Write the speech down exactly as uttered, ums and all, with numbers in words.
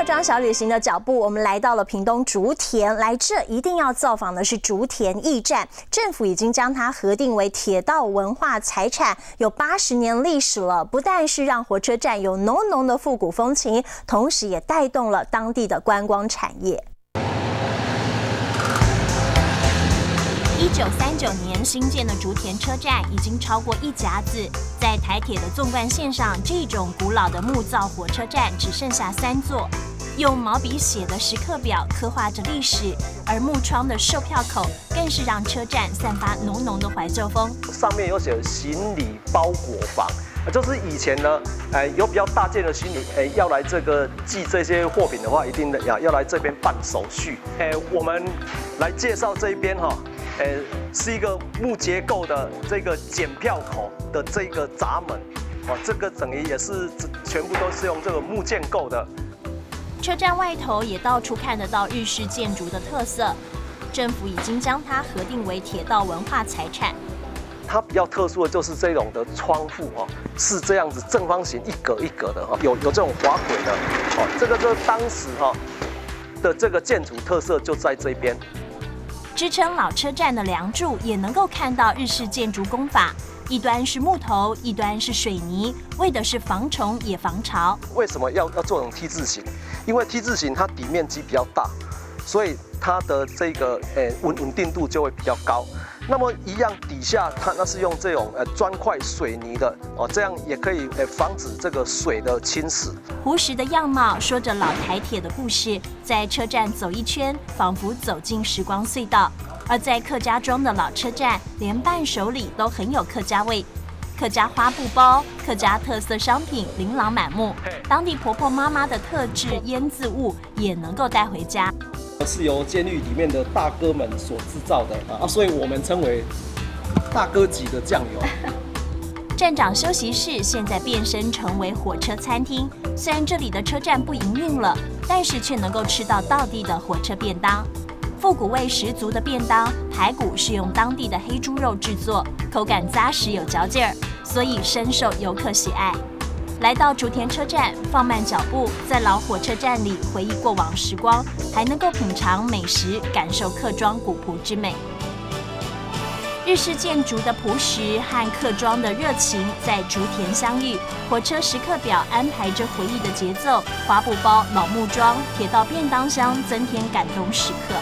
张小旅行的脚步，我们来到了屏东竹田，来这一定要造访的是竹田驿站。政府已经将它核定为铁道文化财产，有八十年历史了。不但是让火车站有浓浓的复古风情，同时也带动了当地的观光产业。一九三九年新建的竹田车站已经超过一甲子，在台铁的纵贯线上，这种古老的木造火车站只剩下三座。用毛笔写的时刻表刻画着历史，而木窗的售票口更是让车站散发浓浓的怀旧风。上面有写行李包裹房，就是以前呢，哎，有比较大件的行李，哎，要来这个寄这些货品的话，一定要要来这边办手续。哎，我们来介绍这一边哈，哎，是一个木结构的这个检票口的这个闸门，哦，这个等于也是全部都是用这个木建构的。车站外头也到处看得到日式建筑的特色，政府已经将它核定为铁道文化财产。它比较特殊的就是这种的窗户哦，是这样子正方形一格一格的哈，有有这种滑轨的哦，这个就是当时哈的这个建筑特色就在这边。支撑老车站的梁柱也能够看到日式建筑工法，一端是木头，一端是水泥，为的是防虫也防潮。为什么要要做成T字形？因为T字形它底面积比较大，所以它的这个诶稳稳定度就会比较高。那么一样底下它那是用这种呃砖块水泥的哦，这样也可以诶防止这个水的侵蚀。湖石的样貌说着老台铁的故事，在车站走一圈，仿佛走进时光隧道。而在客家庄的老车站，连伴手礼都很有客家味。客家花布包、客家特色商品琳琅满目，当地婆婆妈妈的特制腌制物也能够带回家。是由监狱里面的大哥们所制造的啊，所以我们称为大哥级的酱油。站长休息室现在变身成为火车餐厅，虽然这里的车站不营运了，但是却能够吃到道地的火车便当。复古味十足的便当，排骨是用当地的黑猪肉制作，口感扎实有嚼劲儿，所以深受游客喜爱。来到竹田车站，放慢脚步，在老火车站里回忆过往时光，还能够品尝美食，感受客庄古朴之美。日式建筑的朴实和客庄的热情在竹田相遇，火车时刻表安排着回忆的节奏，花布包、老木桩、铁道便当箱增添感动时刻。